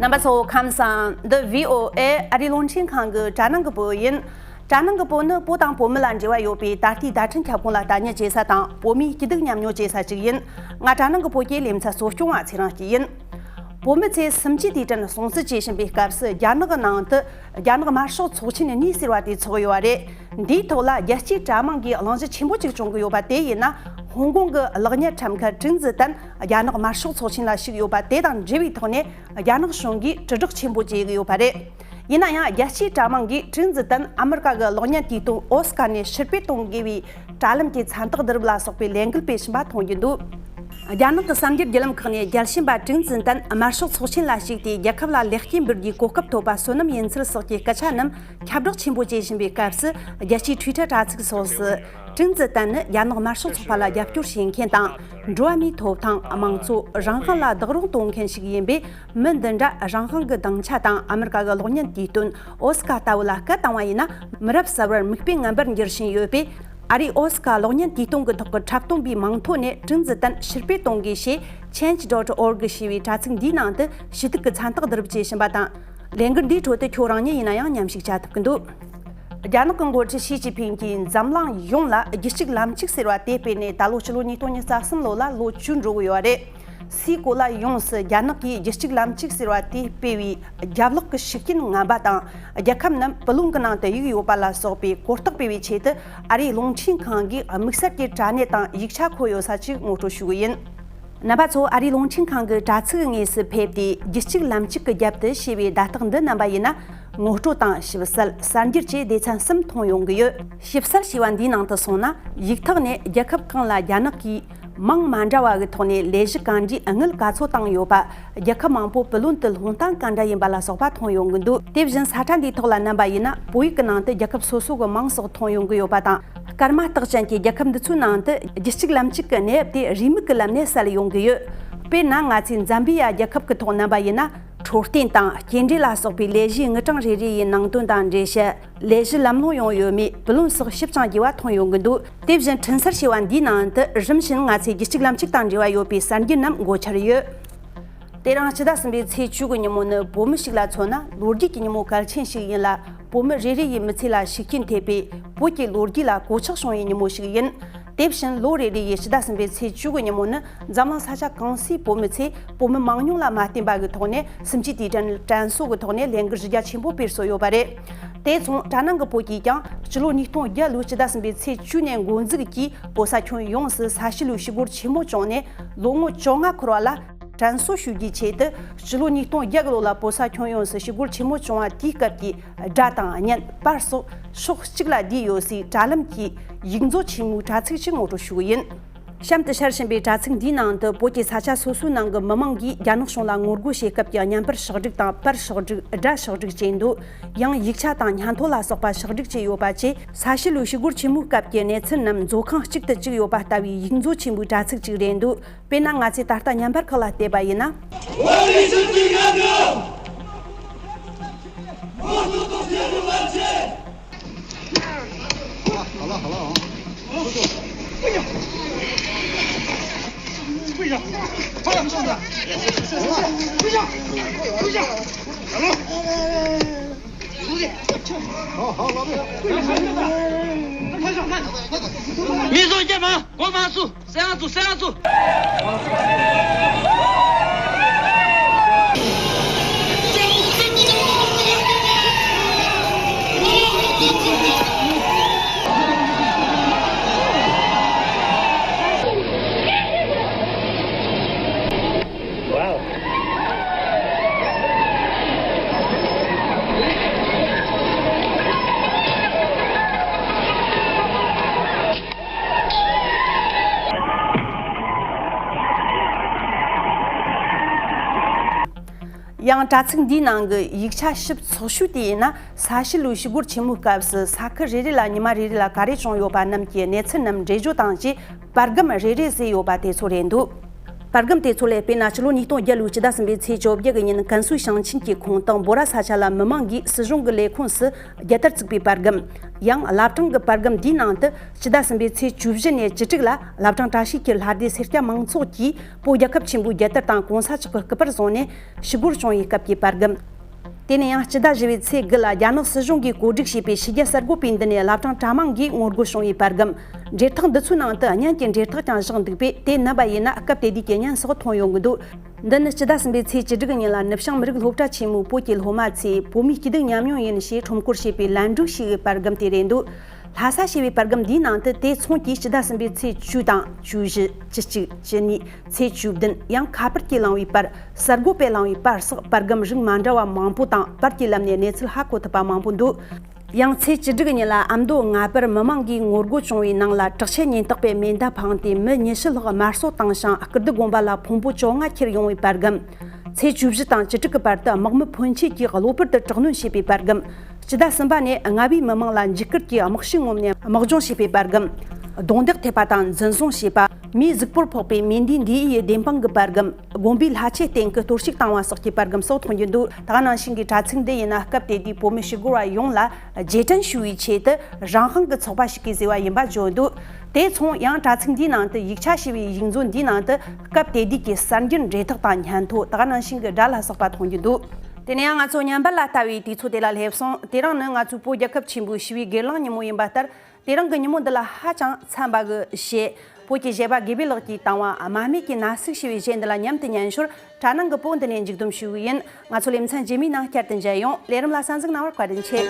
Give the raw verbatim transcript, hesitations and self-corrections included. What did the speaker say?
རྣམ་པ་ཚོ་ཁམས་བཟང་། འདི་བྷི་ཨོ་ཨེ་ཨ་རིའི་རླུང་འཕྲིན་ཁང་གི་གྲ་ནང་གི་བོད་ཡིན། གྲ་ནང་གི་བོད་ནི་བོད་དང་བོད་མི་ལ་འབྲེལ་བ་ཡོད་པའི་ད་ལྟའི་བརྡ་འཕྲིན་ཁྱབ་ཁོངས་ལ་ལྟ་ཉན་བྱེད་ས་དང་བོད་མིའི་སྐྱིད་སྡུག་མཉམ་མྱོང་བྱེད་ས་ཅིག་ཡིན། ང་གྲ་ནང་གི་བོད་ཀྱི་ལེ་ཚན་གཙོ་སྐྱོང་བ་ཚེ་རིང་སྐྱིད་ཡིན། བོད་མི་ཚོས་སུམ་ཅུའི་དུས་དྲན་སྲུང་བརྩི་བྱེད་བཞིན་པའི་སྐབས་སུ་རྒྱ་ནག་གི་ནང་དུ་རྒྱ་ནག་དམར་ཤོག་ཚོགས་ཆེན་གཉིས་ཟེར་བ་དེ་ཚོགས་ཡོད་པ་རེད། འདིའི་ཐོག་ལ་རྒྱལ་སྤྱིའི་དྲ་དམངས་ཀྱིས་གླེང་གཞི་ཆེན་པོ་གཅིག་བྱུང་གི་ཡོད་པ་དེ་ཡིན་ན། ཧོང་ཀོང་གི་གློག་བརྙན་འཁྲབ་མཁན་ཀྲིན་ཙི་ཏན་རྒྱ་ནག་དམར་ཤོག་ཚོགས་ཆེན་ལ་ཞུགས་ཡོད་པ་དེ་དང་འབྲེལ་བའི་ཐོག་ནས། རྒྱ་ནག་གཞུང་གིས་དྲིལ་བསྒྲགས་ཆེན་པོ་བྱེད་ཀྱི་ཡོད་པ་རེད། ཡིན་ན་ཡང་རྒྱལ་སྤྱིའི་དྲ་དམངས་ཀྱིས་ཀྲིན་ཙི་ཏན་ཨ་མི་རི་ཀ་གི་གློག་བརྙན་དུས་སྟོན་ཨོ་སི་ཀར་ནས་ཕྱིར་འབུད་གཏོང་དགོས་པའི་དྲ་ལམ་གྱི་མཚན་རྟགས་བསྡུ་རུབ་ལ་སོགས་པའི་ལས་འགུལ་སྤེལ་བཞིན་པ་མཐོང་རྒྱུ་འདུག་རྒྱ་ནག་གི་གསར་འགྱུར་བརྒྱུད་ལམ་ཁག་ནས་རྒྱལ་ཞེན་པ་ཀྲིན་ཙི་ཏན་དམར་ཤོག་ཚོགས་ཆེན་ལ་ཞུགས་ཏེ་རྒྱལ་ཁབ་ལ་ལེགས་སྐྱེས་འབུལ་རྒྱུའི་གོ་སྐབས་ཐོབ་པ་བསོད་ནམས་ཡིན་ཚུལ་སོགས་ཀྱི་སྐད་ཆ་རྣམས་ཁྱབ་བསྒྲགས་ཆེན་པོ་བྱེད་བཞིན་པའི་སྐབས་སུ། རྒྱལ་སྤྱིའི་ཊུའི་ཊར་དྲ་ཚིགས་སོགས་སུ། ཀྲིན་ཙི་ཏན་ནི་རྒྱ་ནག་དམར་ཤོག་ཚོགས་པ་ལ་རྒྱབ་སྐྱོར་བྱེད་མཁན་དང་། འགྲོ་བ་མིའི་ཐོབ་ཐང་། དམངས་གཙོ། རང་དབང་ལ་བདག་རུང་གཏོང་མཁན་ཞིག་ཡིན་པས། མི་འདི་འདྲ་རང་དབང་གི་སྡིངས་ཆ་དང་ཨ་མི་རི་ཀ་གི་གློག་བརྙན་དུས་སྟོན་ཨོ་སི་ཀ་ལྟ་བུ་ལ་སྐད་བཏང་བ་ཡིན་ན། མི་རབས་གསར་བར་མིག་དཔེ་ངན་པར་འགྱུར་བཞིན་ཡོད་པས། ཨ་རིའི་ཨོ་སི་ཀ་གློག་བརྙན་དུས་སྟོན་གྱི་ཐོག་གི་འཁྲབ་སྟོན་པའི་མིང་ཐོག་ནས་ཀྲིན་ཙི་ཏན་ཕྱིར་འབུད་གཏོང་དགོས་ཞེས་change dot org ཞེས་པའི་དྲ་ཚིགས་འདིའི་ནང་དུ་ཞུ་གཏུག་གི་མཚན་རྟགས་བསྡུ་རུབ་བྱེད་བཞིན་པ་དང་། ལས་འགུལ་འདིའི་ཁྲོད་དུ་ཁྱོད་རང་ཉིད་ཡིན་ན་ཡང་མཉམ་ཞུགས་བྱ་ཐུབ་ཀྱི་འདུག་རྒྱ་ནག་གི་འགོ་ཁྲིད་ཞི་ཅིན་ཕིང་གིས་འཛམ་གླིང་ཡོངས་ལ་རྒྱུད་གཅིག་ལམ་གཅིག་ཟེར་བ་དེ་སྤེལ་ནས་ད་ལོ་ཕྱི་ལོ་ཉིས་སྟོང་ཉི་ཤུ་རྩ་གསུམ་ལོ་ལ་ལོ་བཅུ་འགྲོ་གི་ཡོད་རེད། སའི་གོ་ལ་ཡོངས་སུ་རྒྱ་ནག་གིས་རྒྱུད་གཅིག་ལམ་གཅིག་ཟེར་བ་དེ་སྤེལ་བའི་རྒྱབ་ལོགས་ཀྱི་ཤུགས་རྐྱེན་ངན་པ་དང་། རྒྱལ་ཁབ་རྣམས་བུ་ལོན་གྱི་ནང་དུ་གཡུགས་ཡོད་པ་ལ་སོགས་པའི་གོ་རྟོགས་སྤེལ་བའི་ཆེད་དུ། ཨ་རིའི་རླུང་འཕྲིན་ཁང་གིས་དམིགས་བསལ་གྱི་དྲ་གནས་དང་ཡིག་ཆ་འཁོད་ཡོད་ས་ཅིག་ངོ་སྤྲོད་ཞུ་གི་ཡིན། རྣམ་པ་ཚོ་ཨ་རིའི་རླུང་འཕྲིན་ཁང་གི་དྲ་ཚིགས་དངོས་སུ་ཕེབས་ཏེ། རྒྱུད་གཅིག་ལམ་གཅིག་གི་རྒྱབ་ཏུ་ཞེས་པའི་བརྡ་རྟགས་འདི་བསྣམས་པ་ཡིན་ན། ངོ་སྤྲོད་དང་ཞིབ་གསལ། གསར་འགྱུར་བཅས་སྡེ་ཚན་གསུམ་མཐོང་ཡོང་གི་ཡོད། ཞིབ་གསལ་ཞེས་པ་འདིའི་ནང་དུ་སོང་ན། ཡིག་ཐོག་ནས་རྒྱལ་ཁབ་གང་ལ་རྒྱ་ནག་གིས་མིང་མ་འདྲ་བ་གི་ཐོག་ནས་ལས་གཞི་གང་འདྲའི་དངུལ་ག་ཚོད་བཏང་ཡོད་པ། རྒྱལ་ཁབ་མང་པོ་བུ་ལོན་དེ་ལྷོང་སྟངས་ག་འདྲ་ཡིན་པ་ལ་སོགས་པ་མཐོང་ཡོང་གི་འདུག་དེ་བཞིན་ས་ཁྲ་འདིའི་ཐོག་ལ་བསྣམས་པ་ཡིན་ན། བོད་ཡིག་གི་ནང་དུ་རྒྱལ་ཁབ་སོ་སོ་གི་མིང་སོགས་མཐོང་ཡོང་གི་ཡོད་པ་དང་། སྐར་མ་རྟགས་ཅན་གྱི་རྒྱལ་ཁབ་འདི་ཚོའི་ནང་དུ་རྒྱུད་གཅིག་ལམ་གཅིག་གི་གནས་བབ་དེ་རེའུ་མིག་གི་ལམ་ནས་གསལ་ཡོང་གི་ཡོད། དཔེར་ན། ང་ཚོས་ཛམ་བི་ཡ་རྒྱལ་ཁབ་ཀྱི་ཐོག་བསྣམས་པ་ཡིན་ན། འཕྲོད་བསྟེན་དང་སྐྱེལ་འདྲེན་ལ་སོགས་པའི་ལས་གཞིའི་དངུལ་གྲངས་རེ་རེ་ཡི་ནང་དོན་དང་འགྲེལ་བཤད། ལས་གཞི་ལམ་ལྷོང་ཡོང་ཡོད་མེད་བུ་ལོན་སོགས་ཞིབ་ཅིང་རྒྱས་པ་མཐོང་ཡོང་གི་འདུག་དེ་བཞིན་འཕྲིན་གསར་ཞེས་པ་འདིའི་ནང་དུ་རིམ་བཞིན་ང་ཚོས་རྒྱུད་གཅིག་ལམ་གཅིག་དང་འབྲེལ་བ་ཡོད་པའི་གསར་འགྱུར་རྣམས་འགོད་འཆར་ཡོད། དེ་རིང་སྤྱི་ཟླ་གསུམ་པའི་ཚེས་བཅུ་དགུ་ཉིན་མོ་ནི་བོད་མི་ཞིག་ལ་མཚོན་ན་ལོ་རྒྱུས་ཀྱི་ཉིན་མོ་གལ་ཆེན་ཞིག་ཡིན་ལ། བོད་མི་རེ་རེ་ཡི་མི་ཚེ་ལ་ཤུགས་རྐྱེན་ཐེབས་པའི་བོད་ཀྱི་ལོ་རྒྱུས་ལ་གོད་ཆག་བྱུང་བའི་ཉིན་མོ་ཞིག་ཡིན། དེ་བཞིན་ལོ་རེ་རེ་ཡི་སྤྱི་ཟླ་གསུམ་པའི་ཚེས་བཅུ་དགུ་ཉིན་མོ་ནི་འཛམ་གླིང་ས་ཆ་གང་སའི་བོད་མི་ཚོས་བོད་མི་མང་ཉུང་ལ་མ་བརྟེན་པ་གི་ཐོག་ནས་སུམ་ཅུའི་དུས་དྲན་དྲན་གསོ་གི་ཐོག་ནས་ལས་འགུལ་གཞི་རྒྱ་ཆེན་པོ་སྤེལ་སྲོལ་ཡོད་པ་རེད། དེ་མཚུངས་གྲ་ནང་གི་བོད་ཀྱིས་ཀྱང་སྤྱི་ལོ་ཉིས་སྟོང་བརྒྱད་ལོའི་སྤྱི་ཟླ་གསུམ་པའི་ཚེས་བཅུ་ནས་འགོ་འཛུགས་ཀྱིས་བོད་ས་ཁྱོན་ཡོངས་སུ་ས་གཤིས་ལུའི་ཞི་རྒོལ་ཆེན་མོ་བྱུང་ནས་ལོ་ངོ་བཅོ་ལྔ་འཁོར་བ་ལ། དྲན་གསོ་ཞུ་རྒྱུའི་ཆེད་དུ་སྤྱི་ལོ་ཉིས་སྟོང་བརྒྱད་ལོ་ལ་བོད་ས་ཁྱོན་ཡོངས་སུ་ཞི་རྒོལ་ཆེན་མོ་བྱུང་བ་དེའི་སྐབས་ཀྱི་སྒྲ་དང་བརྙན། པར་སོགས་ཕྱོགས་གཅིག་ལ་བསྡུས་ཡོད་སའི་དྲ་ལམ་གྱི་ཡིག་མཛོད་ཆེན་མོའི་དྲ་ཚིགས་ཤིག་ངོ་སྤྲོད་ཞུ་གི་ཡིན། གཤམ་དུ་བསྐྱར་ཟིན་པའི་དྲ་ཚིགས་འདིའི་ནང་དུ་བོད་ཀྱི་ས་ཆ་སོ་སོའི་ནང་གི་མི་མང་གིས་རྒྱ་ནག་གཞུང་ལ་ངོ་རྒོལ་བྱེད་སྐབས་ཀྱི་བརྙན་པར་ཕྱོགས་བསྒྲིགས་དང་། པར་ཕྱོགས་བསྒྲིགས། སྒྲ་ཕྱོགས་བསྒྲིགས་བྱས་འདུག་ཡང་ཡིག་ཆ་དང་སྙན་ཐོ་ལ་སོགས་པ་ཕྱོགས་བསྒྲིགས་བྱས་ཡོད་པ་བཅས། ས་གཤིས་ལུའི་ཞི་རྒོལ་ཆེན་མོའི་སྐབས་ཀྱི་གནས་ཚུལ་རྣམས་མཛོད་ཁང་གཅིག་ཏུ་བཅུག་ཡོད་པ་ལྟ་བུའི་ཡིག་མཛོད་ཆེན་མོའི་དྲ་ཚིགས་ཅིག་རེད་འདུག་དཔེར་ན། ང་ཚོས་ད་ལྟ་བརྙན་པར་ཁག་ལ་བལྟས་པ་ཡིན་ན། མི་བཟོ་རྒྱ་མ་གོ་མ་སུ། སེ་ཨ་ཙུ། སེ་ཨ་ཙུ། ཡང་དྲ་ཚིགས་འདིའི་ནང་གི་ཡིག་ཆ་ཞིབ་ཚགས་ཤོས་དེ་ཡིན་ན། ས་གཤིས་ལུའི་ཞི་རྒོལ་ཆེན་མོའི་སྐབས་སུ་ས་ཁུལ་རེ་རེ་ལ་ཉི་མ་རེ་རེ་ལ་ག་རེ་བྱུང་ཡོད་པ་རྣམས་ཀྱི་གནས་ཚུལ་རྣམས་འགྲེལ་བརྗོད་དང་བཅས་པར་སྒམ་རེ་རེ་བཟོས་ཡོད་པ་དེ་ཚོ་རེད་འདུག་པར་སྒམ་དེ་ཚོ་ལ་དཔེར་ན་ཕྱི་ལོ་ཉིས་སྟོང་བརྒྱད་ལོའི་སྤྱི་ཟླ་གསུམ་པའི་ཚེས་བཅོ་བརྒྱད་ཀྱི་ཉིན་ཀན་སུའུ་ཞིང་ཆེན་གྱི་ཁོངས་གཏོགས་འབོ་ར་ས་ཆ་ལ་མི་མང་གིས་སྲིད་གཞུང་གི་ལས་ཁུངས་སུ་རྒྱལ་དར་བཙུགས་པའི་པར་སྒམ། ཡང་བླ་བྲང་གི་པར་སྒམ་འདིའི་ནང་དུ་སྤྱི་ཟླ་གསུམ་པའི་ཚེས་བཅུ་བཞི་ནས་བཅུ་དྲུག་ལ་བླ་བྲང་བཀྲ་ཤིས་འཁྱིལ་ལྷ་སྡེ་སེར་སྐྱ་མང་ཚོགས་ཀྱིས་བོད་རྒྱལ་ཁབ་ཆེན་པོའི་རྒྱལ་དར་དང་གོང་ས་མཆོག་གི་སྐུ་པར་བཟུང་ནས་ཞི་རྒོལ་བྱུང་བའི་སྐབས་ཀྱི་པར་སྒམ། དེ་ནས་ཡང་སྤྱི་ཟླ་བཞི་པའི་ཚེས་དགུ་ལ་རྒྱ་ནག་སྲིད་གཞུང་གིས་གོ་སྒྲིག་བྱས་པའི་ཕྱི་རྒྱལ་གསར་འགོད་པའི་མདུན་ནས་བླ་བྲང་གྲྭ་མང་གིས་ངོ་རྒོལ་བྱུང་བའི་པར་སྒམ། འབྲེལ་ཐག་འདི་ཚོའི་ནང་དུ་བརྙན་གྱི་འབྲེལ་ཐག་ཀྱང་བཞག་འདུག་པས། དེ་བསྣུན་པ་ཡིན་ན་སྐབས་དེ་དུས་ཀྱི་བརྙན་སོགས་ཐོན་ཡོང་གི་འདུག་འདི་ནི་སྤྱི་ཟླ་གསུམ་པའི་ཚེས་བཅུ་དྲུག་ཉིན་ལ་ནུབ་བྱང་མི་རིགས་སློབ་གྲྭ་ཆེན་མོའི་བོད་ཀྱི་སློབ་མ་ཚོས་བོད་མིའི་སྐྱིད་སྡུག་མཉམ་མྱོང་ཡིན་ཞེས་ཁྲོམ་སྐོར་བྱས་པའི་ལན་གྲུ་ཞིག་གི་པར་སྒམ་དེ་རེད་འདུག་ལྷ་ས་ཞེས་པའི་པར་སྒམ་འདིའི་ནང་དུ་དེ་མཚུངས་ཀྱིས་སྤྱི་ཟླ་གསུམ་པའི་ཚེས་བཅུ་དང་བཅུ་བཞི། བཅུ་གཅིག་བཅུ་གཉིས། ཚེས་བཅུ་བདུན། ཡང་ཁ་པར་གྱིས་བླངས་པའི་པར། གསར་འགོད་པས་བླངས་པའི་པར་སོགས་པར་སྒམ་རིགས་མ་འདྲ་བ་མང་པོ་དང་པར་གྱི་ལམ་ནས་གནས་ཚུལ་ཧ་གོ་ཐུབ་པ་མང་པོ་འདུག་ཡང་ཚེས་བཅུ་དྲུག་ཉིན་ལ་ཨ་མདོ་རྔ་པར་མི་མང་གིས་ངོ་རྒོལ་བྱུང་བའི་ནང་ལ་དྲག་ཆས་ཉེན་རྟོག་པས་མེ་མདའ་འཕངས་ཏེ་མི་ཉི་ཤུ་ལྷག་དམར་གསོད་བཏང་ཞིང་། སྐུ་སྡེ་དགོན་པ་ལ་ཕུང་པོ་བཅོ་ལྔ་ཁྱེར་ཡོང་བའི་པར་སྒམ། ཚེས་བཅུ་བཞི་དང་བཅུ་དྲུག་གི་བར་དུ་དམག་མི་ཕོན་ཆེ་གིས་གློ་བུར་དུ་དྲག་གནོན་བྱས་པའི་པར་སྒམ། སྤྱི་ཟླ་གསུམ་པ་ནས་རྔ་བའི་མི་མང་ལ་འཇིགས་སྐུལ་གྱིས་དམག་ཤུགས་ངོམ་ནས་དམག་སྦྱོང་བྱས་པའི་པར་སྒམ། རྡུང་རྡེག་ཐེབས་པ་དང་འཛིན་བཟུང་བྱས་པ། མིའི་གཟུགས་པོར་ཕོག་པའི་མེ་མདའི་འདས་ཡས་བདེན་དཔང་གི་པར་སྒམ། དགོན་པའི་ལྷ་ཆས་སྟེང་གི་གཏོར་བཤིག་བཏང་བ་སོགས་ཀྱི་པར་སྒམ་སོགས་ཐོན་གྱི་འདུག་ད་ག་ནང་བཞིན་གྱི་དྲ་ཚིགས་འདི་ཡིན་ན་སྐབས་དེ་དུས་བོད་མི་ཞི་རྒོལ་བ་ཡོངས་ལ་རྗེས་དྲན་ཞུ་བའི་ཆེད་དུ་རང་དབང་གི་ཚོགས་པ་ཞིག་གིས་བཟོས་པ་ཡིན་པ་བརྗོད་འདུག་དེ་མཚུངས་ཡང་དྲ་ཚིགས་འདིའི་ནང་དུ་ཡིག་ཆ་ཞེས་པའི་ཡིག་མཛོད་འདིའི་ནང་དུ་སྐབས་དེ་དུས་ཀྱི་གསར་འགྱུར་འབྲེལ་ཐག་དང་སྙན་ཐོ། ད་ག་ནང་བཞིན་གྱི་སྒྲ་ལ་སོགས་པ་ཐོན་གྱི་འདུག་དེ་ནས་ཡང་ང་ཚོ་ཉམས་པ་ལ་ལྟ་བའི་དུས་ཚོད་དེ་ལ་སླེབས་སོང་། དེ་རིང་ནི་ང་ཚོའི་བོད་རྒྱལ་ཁབ་ཆེན་པོའི་ཞི་བའི་སྒེར་ལངས་ཉིན་མོ་ཡིན་པ་ལྟར། དེ་རིང་གི་ཉིན་མོ་འདི་ལ་ཧ་ཅང་འཚམ་པ་གི་གཞས། བོད་ཀྱི་གཞས་པ་དགེ་འཕེལ་ལགས་ཀྱིས་བཏང་བ་དམར་མེ་གི་ན་ཟུག་ཞེས་པའི་གཞས་འདི་ལ་མཉམ་དུ་ཉན་ཞོར་དྲ་ནང་གི་བོད་འདི་ནས་མཇུག་བསྡོམས་ཞུ་གི་ཡིན། ང་ཚོ་ལེ་ཚན་རྗེས་མའི་ནང་བསྐྱར་དུ་མཇལ་ཡོང་། ལས་རིམ་ལ་གསན་གཟིགས་གནང་བར་བཀའ་དྲིན་ཆེ།